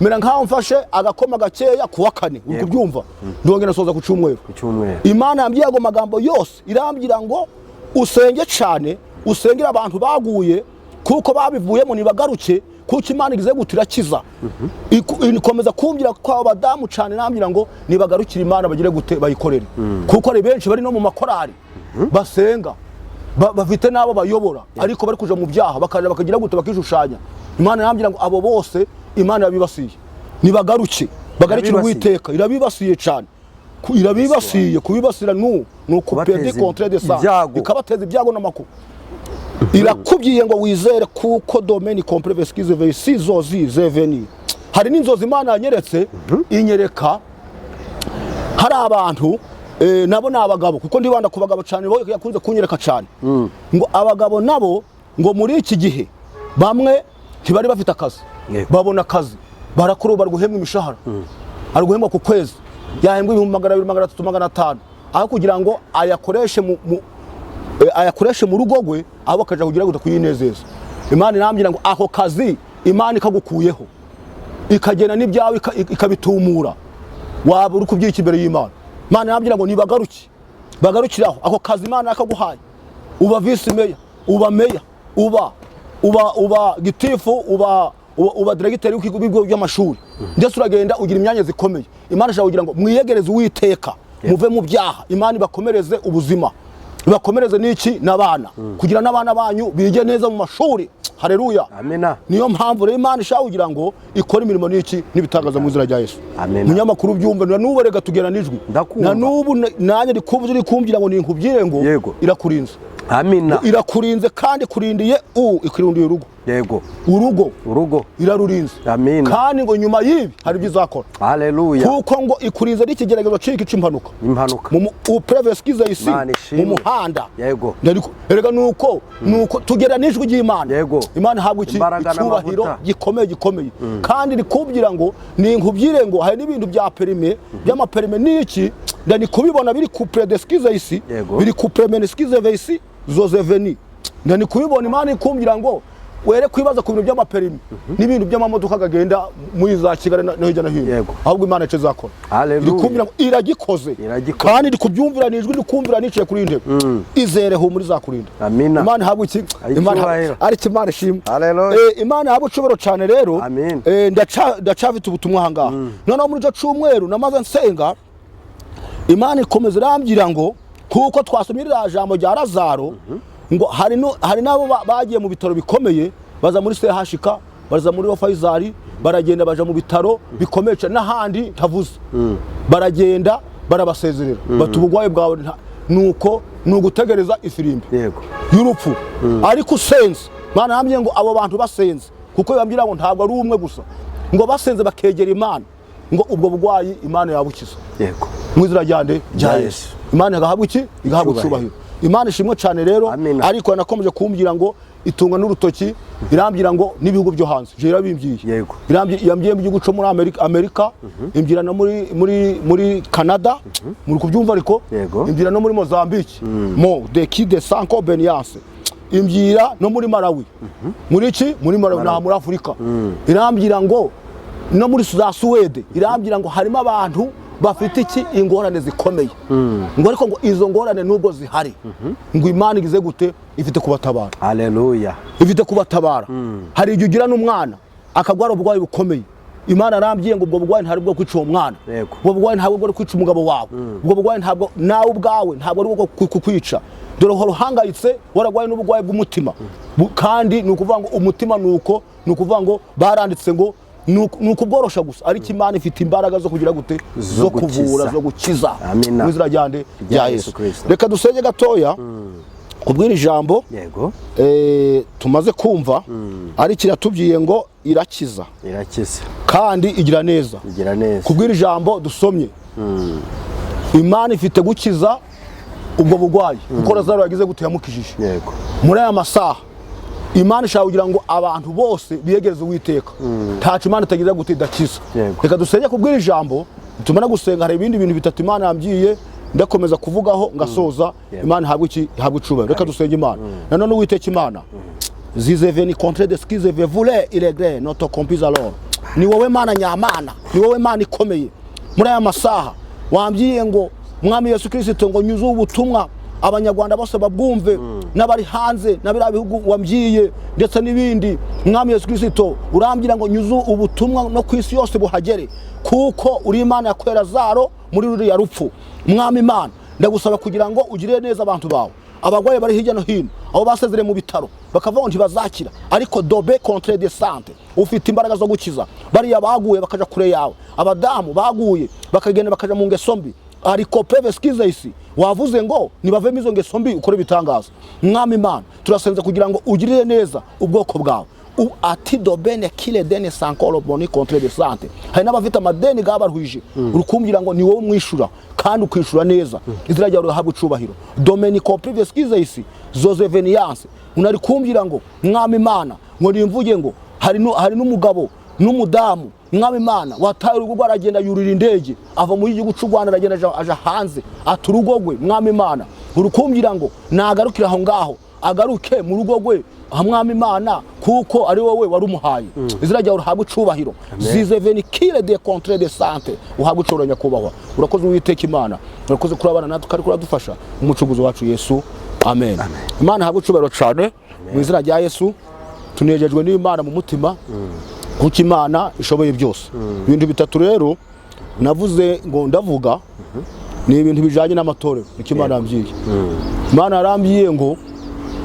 mera nkaho mfashe agakoma gakeya kuwa kane, uri kubyumva, ndongera nsoza ku cyumweru. Ku cyumweru. Imana yambwiye ago magambo yose, irambwira ngo usenge cyane, usengere abantu baguye, kuko babivuyemo nibagaruke, kuko Imana igize gute? Irakiza. Ikomeza kumbwira ko abo badamu cyane, nambwira ngo nibagarukire Imana, bagire gute? Bayikorere, kuko hari benshi bari no mu makorari basenga, bafite n'abo bayobora, ariko bari kuja mu byaha, bakaja bakagira gute? Bakishushanya. Imana irambwira ngo abo bose Imana yabibasiye, nibagaruke, bagarukire Irabibasiye. Uwiteka. Irabibasiye cyane. Irabibasiye. Kubibasira nu Kubateza kupedi contre de ça ibyago. Ikabateza ibyago n'amakuba. Irakubwiye ngo wizere, kuko domaine complet veskize vesi zozi zeveni. Hari n'inzozi Imana yanyeretse, inyereka hari abantu, nabo ni abagabo, kuko ndibanda ku bagabo cyane, bo yakunze kunyereka cyane, ngo abagabo nabo ngo muri iki gihe bamwe ntibari bafite akazi, babona akazi, barakora, bari guhembwa imishahara, ari guhembwa ku kwezi, yahembwa 200,000, 300,000, 500, aho kugira ngo ayakoreshe ayakoreshe mu rugo rwe, aho bakaja kugira ngo kuyinezeza. Imana irambwira ngo ako kazi Imana ikagukuyeho, ikagena n'ibyawe, ikabitumura, waba uri kubyika imbere y'Imana. Imana irambwira ngo nibagaruke, bagarukiraho ako kazi Imana yakaguhaye, uba visi meya, uba meya, uba gitifu, uba diregiteri w'ibigo by'amashuri, ndetse uragenda ugira imyanya zikomeye. Imana ishobora kugira ngo mwiyegereze Uwiteka, muve mu byaha, Imana ibakomereze ubuzima, ibakomereze n'iki? N'abana, kugira n'abana banyu bige neza mu mashuri. Haleluya. Amina. Niyo mpamvu rero Imana ishaka kugira ngo ikore imirimo n'iki? N'ibitangaza mu izina rya Yesu. Amen. Munyamakuru, byumve, na n'ubu rega tugera n'ijwi. Ndakumva. Na n'ubu nanjye ndikumva uri kumbwira ngo ninkubwire ngo irakurinze. Amina. Irakurinze, kandi ikurindiye ikurindiye urugo. Urugo. Urugo. Irarurinze. Amina. Kandi ngo nyuma y'ibi hari ibyo izakora. Haleluya. Kuko ngo ikurinze n'ikigeragezo ciki c'impanuka. Impanuka. Mu upreveskize isi Imana ishimwe. mu muhanda. Erega nuko tugera n'ijwi ry'Imana. Imana ihabwa iki? Imbaraga Icyubahiro n'amavuta. gikomeye, gikomeye. Kandi rikubwira ngo ninkubwire ngo hari n'ibintu bya perime, by'amaperime n'iki, ndani kubibona biri ku predeskize isi, biri ku premeskize vesi zozeveni, ndani kubibona. Imana ikumbwira ngo Were kwibaza ku bintu by'amaperimi n'ibintu by'amamodoka gagenda muri za Kigali no hirya no hino. Ahubwo Imana ico izakora. Hallelujah. Iri kumbwira ngo iragikoze. Iragikoze. Kandi ndi kubyumvira nijwi, ndi kumvira nicaye kuri iyi ntebe. Izere, humura, izakurinda. Amina. Imana ihabwe iki? Imana Icyubahiro. ariko Imana ishimwe. Hallelujah. Imana ihabwe icubahiro cyane rero. Amin. Ndacafite ubutumwa aha ngaha. Noneho muri icyo cyumweru namaze nsenga, Imana ikomeza irambwira ngo kuko twasomye ririya jambo rya Lazaro, ngo hari no, hari n'abo bagiye mu bitaro bikomeye, baza muri CHK, baza muri Faisal, baragenda baja mu bitaro bikomeye cyane n'ahandi ntavuze, baragenda barabasezerera bati ubugwayi bwawe nuko ni ugutegereza ifirimbi y'urupfu. Ariko usenze, Imana yambwiye ngo abo bantu basenze, kuko yambwira ngo ntabwo ari umwe gusa, ngo basenze bakegera Imana, ngo ubwo burwayi Imana yabukiza mu izina rya nde? Rya Rya Yesu. Yesu. Imana igahabwa iki? Igahabwa Icyubahiro. icyubahiro. Imana ishimwe cyane rero. Amina. Ariko yanakomeje kumbwira ngo itunga n'urutoki, irambwira ngo n'ibihugu byo hanze je irabimbwiye. Yambwiye mu gihugu cyo muri Amerika, imbwira no muri Canada, muri kubyumva ariko. Imbwira no muri Mozambique, mo de ki de sanko beniance, imbwira no muri Malawi, muri iki, muri Malawi na muri Afurika, irambwira ngo no muri za Suwede, irambwira ngo harimo abantu bafite iki? Ingorane zikomeye, ngo ariko ngo izo ngorane nubwo zihari, ngo Imana igize gute? Ifite kubatabara. Haleluya. Ifite kubatabara. Hari igihe ugira n'umwana akagwara uburwayi bukomeye. Imana arambwiye ngo ubwo burwayi ntari bwo kwica uwo mwana, ubwo burwayi ntabwo bwo kwica umugabo wawe, ubwo burwayi ntabwo nawe ubwawe ntabwo ari ubwo kukwica. Dore uhora uhangayitse, wararwaye n'uburwayi bw'umutima. Kandi ni ukuvuga ngo umutima ni uko, ni ukuvuga ngo baranditse ngo ni ukubworosha gusa, ariko Imana ifite imbaraga zo kugira gute? Zo gukiza. kuvura, zo gukiza. Amina. Mu izina rya nde? Rya Rya Yesu Yesu Kristo. Reka dusenge gatoya kubwira ijambo tumaze kumva, ariko iratubwiye ngo irakiza Irakiza. kandi igira neza. Igira neza. Kubwira ijambo dusomye, Imana ifite gukiza ubwo burwayi, kuko Lazaro yagize gute? Yamukijije. Muri aya masaha Imana ishaka kugira ngo abantu bose biyegereze Uwiteka. Ntaco Imana itagize gute? Idakiza. Reka dusenge kubwira ijambo. Tumara gusenga, hari ibindi bintu bitatu Imana yambwiye ndakomeza kuvugaho ngasoza. Imana ihabwe iki? Ihabwe icubahiro. Reka dusenge Imana nanone. Uwiteka Imana, zize veni contre de skize vevule iregre notre compise, alors ni wowe Mana nyamana, ni wowe Mana ikomeye. Muri aya masaha wambwiye ngo Mwami Yesu Kirisito, ngo nyuze ubutumwa Abanyarwanda bose babwumve, n'abari hanze na biriya bihugu wambwiye ndetse n'ibindi. Mwami Yesu Kirisito, urambwira ngo nyuze ubutumwa no ku isi yose buhagere, kuko uri Imana yakorera Lazaro muri ruriya rupfu. Mwami Imana, ndagusaba kugira ngo ugirire neza abantu bawe, abarwayi bari hirya no hino, abo basezereye mu bitaro bakavuga ngo ntibazakira, ariko dobe contre de sante ufite imbaraga zo gukiza bariya baguye bakaja kure yawe, abadamu baguye bakagenda bakaja mu ngeso mbi, ariko peve skizeisi wavuze ngo nibavemo izo ngeso mbi ukore ibitangaza. Mwami Imana, turasenze kugira ngo ugirire neza ubwoko bwawe. Ati dobene kile dene sankolo boni contre de sante. Hari n'abafite amadeni gabaruhije, urukumbwira ngo ni wowe umwishura kandi ukishura neza. Izina ryawe rihabwa icubahiro. Domenico previous skizeisi zozeveniance, unari kumbwira ngo Mwami Imana, ngo nimvuge ngo hari n'umugabo n'umudamu, Mwami Imana, wataye urugo rwe, aragenda yurira indege ava muri gihugu cy'u Rwanda, aragenda aja hanze, ata urugo rwe. Mwami Imana, urukumbwira ngo nagarukire aho ngaho, agaruke mu rugo rwe, Mwami Imana, kuko ari wowe wari umuhaye. Izina ryawe rihabwe icubahiro. Zize venikire de contre de sante, uhabwe icubahiro nyakubahwa. Urakoze Uwiteka Imana, urakoze kuri abana natwe kandi kuradufasha, umucunguzi wacu Yesu, amen. Imana ihabwe icubahiro cyane mu izina rya Yesu. Tunejejwe n'Imana mu mutima, kuko Imana ishoboye byose. Ibintu bitatu rero navuze ngo ndavuga ni ibintu bijyanye n'amatorero, niko Imana yambwiye. Imana yarambwiye ngo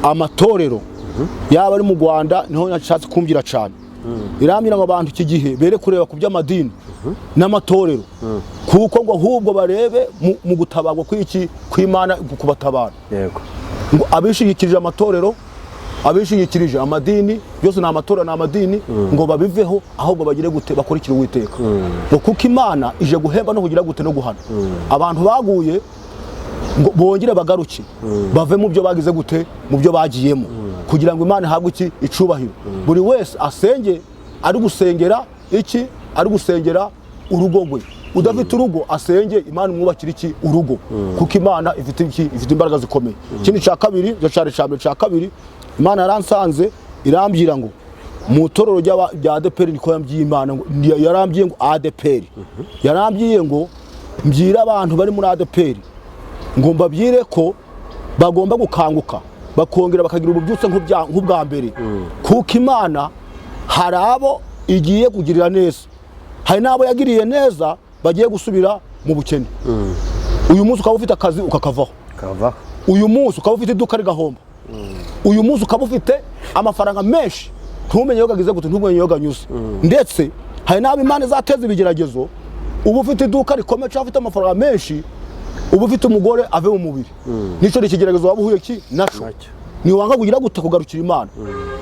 amatorero yaba ari mu Rwanda, niho nashatse kumbwira cyane. Irambwira ngo abantu iki gihe bere kureba ku by'amadini n'amatorero, kuko ngo ahubwo barebe mu gutabarwa kw'iki? Kw'Imana kubatabara. Ngo abishingikirije amatorero, abishingikirije amadini, byose ni amatorero ni amadini, ngo babiveho, ahubwo bagire gute? Bakurikire Uwiteka, ngo kuko Imana ije guhemba no kugira gute? No guhana abantu baguye, ngo bongere bagaruke bave mu byo bagize gute? Mu byo bagiyemo, kugira ngo Imana ihabwe iki? Icubahiro. Buri wese asenge ari gusengera iki? Ari gusengera urugo rwe. Udafite urugo asenge Imana imwubakira iki? Urugo, kuko Imana ifite iki? Ifite imbaraga zikomeye. Ikindi cya kabiri, icyo cyari cya mbere. Cya kabiri, Imana yaransanze Irambwira ngo mu itorero rya ADEPR, niko yambwiye Imana, ngo yarambwiye ngo ADEPR, yarambwiye ngo mbwire abantu bari muri ADEPR, ngo mbabwire ko bagomba gukanguka, bakongera bakagira ububyutse nk'ubwa mbere, kuko Imana hari abo igiye kugirira neza, hari n'abo yagiriye neza bagiye gusubira mu bukene. Uyu munsi ukaba ufite akazi ukakavaho, Kava. uyu munsi ukaba ufite iduka rigahomba, uyu munsi ukaba ufite amafaranga menshi ntumenye iyo gagize gute, ntumenye iyo ganyuze. Ndetse hari n'abo Imana izateza ibigeragezo, uba ufite iduka rikomeye cyangwa ufite amafaranga menshi, uba ufite umugore ave mu mubiri. Nicyo ni ikigeragezo waba uhuye ki naco. Nacyo. Ntiwanga kugira gute? Kugarukira Imana.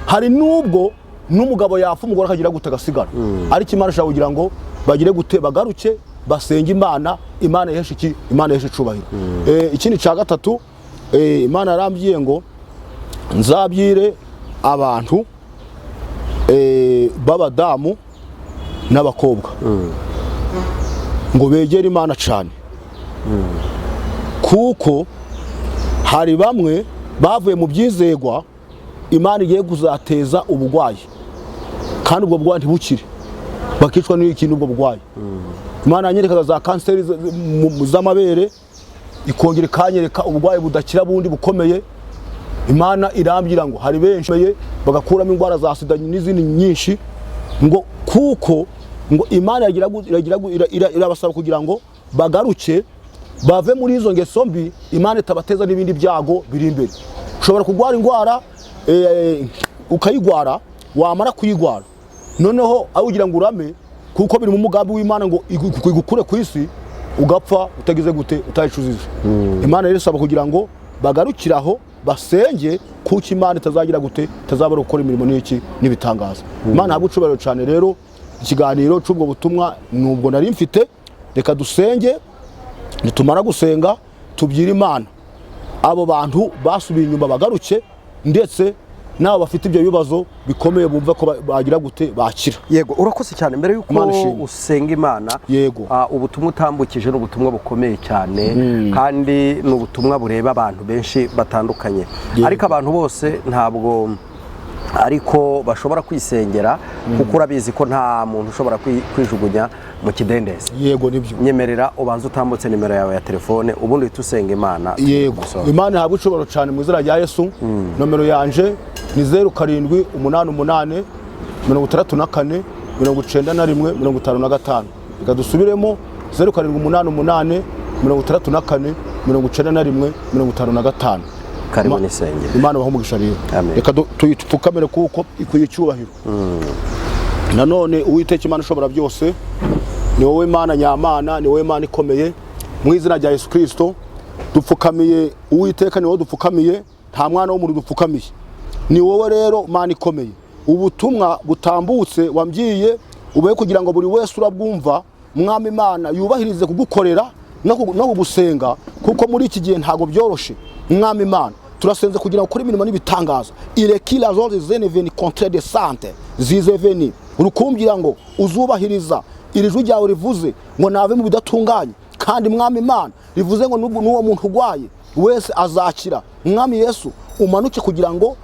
Hari n'ubwo n'umugabo yapfa, umugore akagira gute? Agasigara. Ariko Imana ishobora kugira ngo bagire gute? Bagaruke basenge Imana, Imana yiheshe iki? Imana yiheshe icubahiro. Ikindi cya gatatu, Imana yarambwiye ngo nzabyire abantu b'abadamu n'abakobwa ngo begere Imana cyane, kuko hari bamwe bavuye mu byizegwa Imana igiye kuzateza ubugwayi, kandi ubwo burwayi ntibukire, bakicwa n'iki? N'ubwo burwayi. Imana yanyerekaga za kanseri z'amabere, ikongera ikanyereka uburwayi budakira bundi bukomeye. Imana irambwira ngo hari benshi bagakuramo indwara za sida n'izindi nyinshi, ngo kuko ngo Imana irabasaba kugira ngo bagaruke bave muri izo ngeso mbi, Imana itabateza n'ibindi byago biri imbere. Ushobora kurwara indwara, ukayigwara, wamara kuyigwara noneho aho ugira ngo urame, kuko biri mu mugambi w'Imana ngo igukure ku isi, ugapfa utagize gute? Utayicujije. Imana rero isaba kugira ngo bagarukire aho basenge, kuko Imana itazagira gute? Itazabura gukora imirimo n'iki? N'ibitangaza. Imana ihabwe icubahiro cyane. Rero ikiganiro cy'ubwo butumwa nubwo nari mfite. Reka dusenge, nitumara gusenga tubyire Imana abo bantu basubiye inyuma bagaruke, ndetse n'abo bafite ibyo bibazo bikomeye bumva ko bagira gute? Bakira. Yego, urakoze cyane. Mbere yuko Imana ishimwe. usenga Imana, Yego. Ubutumwa utambukije ni ubutumwa bukomeye cyane, kandi ni ubutumwa bureba abantu benshi batandukanye. Ariko abantu bose ntabwo ariko bashobora kwisengera, kuko urabizi ko nta muntu ushobora kwijugunya mu kidendezi. Yego, nibyo. Nyemerera ubanze utambutse nimero yawe ya telefone, ubundi uhite usenga Imana. Yego. Gusoza. Imana ihabwe icubahiro cyane mu izina rya Yesu. Nomero yanje ni 0788 64 91 55. Reka dusubiremo: 0788 64 91 55. Karibu n'isengero. Imana ibahe umugisha rero. Amen. Reka tuyipfukamire kuko ikwiye icyubahiro. Nanone Uwiteka Imana ishobora byose, ni wowe Mana nyamana, ni wowe Mana ikomeye. Mu izina rya Yesu Kirisito dupfukamiye Uwiteka, ni wowe dupfukamiye, nta mwana w'umuntu dupfukamiye, ni wowe rero Mana ikomeye. Ubutumwa butambutse wambwiye ube kugira ngo buri wese urabwumva, Mwami Imana, yubahirize kugukorera no kugusenga, kuko muri iki gihe ntabwo byoroshe. Mwami Imana, turasenze kugira ngo ukore imirimo n'ibitangaza. Irekila zose zene veni contre de sante zize veni urukumbwira ngo uzubahiriza iri jwi ryawe rivuze ngo nave mu bidatunganye, kandi Mwami Imana rivuze ngo n'uwo muntu urwaye wese azakira. Mwami Yesu, umanuke kugira ngo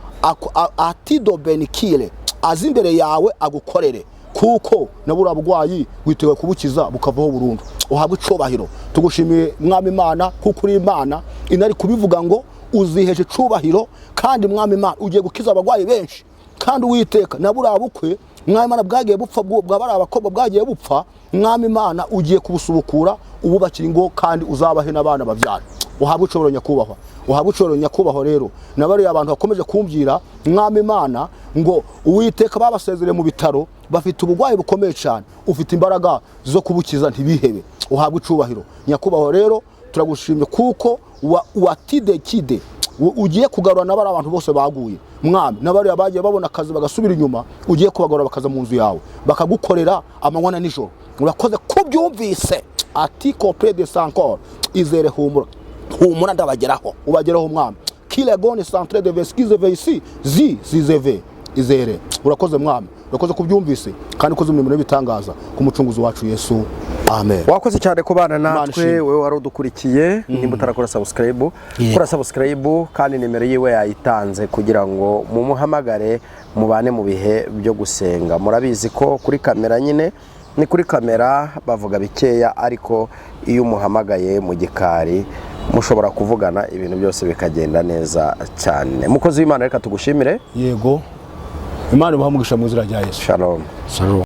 atido benikire aze imbere yawe agukorere, kuko na buriya burwayi witeguye kubukiza bukavaho burundu. Uhabwe icubahiro. Tugushimiye Mwami Imana, kuko uri Imana inari kubivuga ngo uzihesha icubahiro, kandi Mwami Imana ugiye gukiza abarwayi benshi. Kandi Uwiteka, na buriya bukwe, Mwami Imana, bwagiye bupfa, bwa bariya bakobwa bwagiye bupfa, Mwami Imana, ugiye kubusubukura, ububakira ingo, kandi uzabahe n'abana babyara. Uhabwe icubahiro nyakubahwa, uhabwe icubahiro nyakubahwa. Rero na bariya abantu bakomeje kumbwira, Mwami Imana, ngo Uwiteka babasezereye mu bitaro bafite uburwayi bukomeye cyane, ufite imbaraga zo kubukiza, ntibihebe. Uhabwe icubahiro nyakubahwa. Rero turagushimye kuko watidekide ugiye kugarura na bariya abantu bose baguye, Mwami, n'abariya bagiye babona akazi bagasubira inyuma, ugiye kubagarura bakaza mu nzu yawe bakagukorera amanywa na nijoro. Urakoze kubyumvise. Ati kopre de sankor izere, humura, humura, ndabageraho, ubageraho Mwami. Kilegone centre de veskize veisi zi zizeve izere. Urakoze Mwami, urakoze kubyumvise, kandi ukoze imirimo n'ibitangaza ku mucunguzi wacu Yesu, amen. Amen. Wakoze cyane kubana Imana natwe. ishimwe. Wowe wari udukurikiye, nimba utarakora subscribe, kora subscribe, kandi nimero yiwe yayitanze kugira ngo mumuhamagare, mubane mu bihe byo gusenga. Murabizi ko kuri kamera nyine ni kuri kamera bavuga bikeya, ariko iyo umuhamagaye mu gikari mushobora kuvugana ibintu byose bikagenda neza cyane. Mukozi w'Imana, reka tugushimire. Yego, Imana ibahe umugisha mu izina rya Yesu. Shalom. Shalom.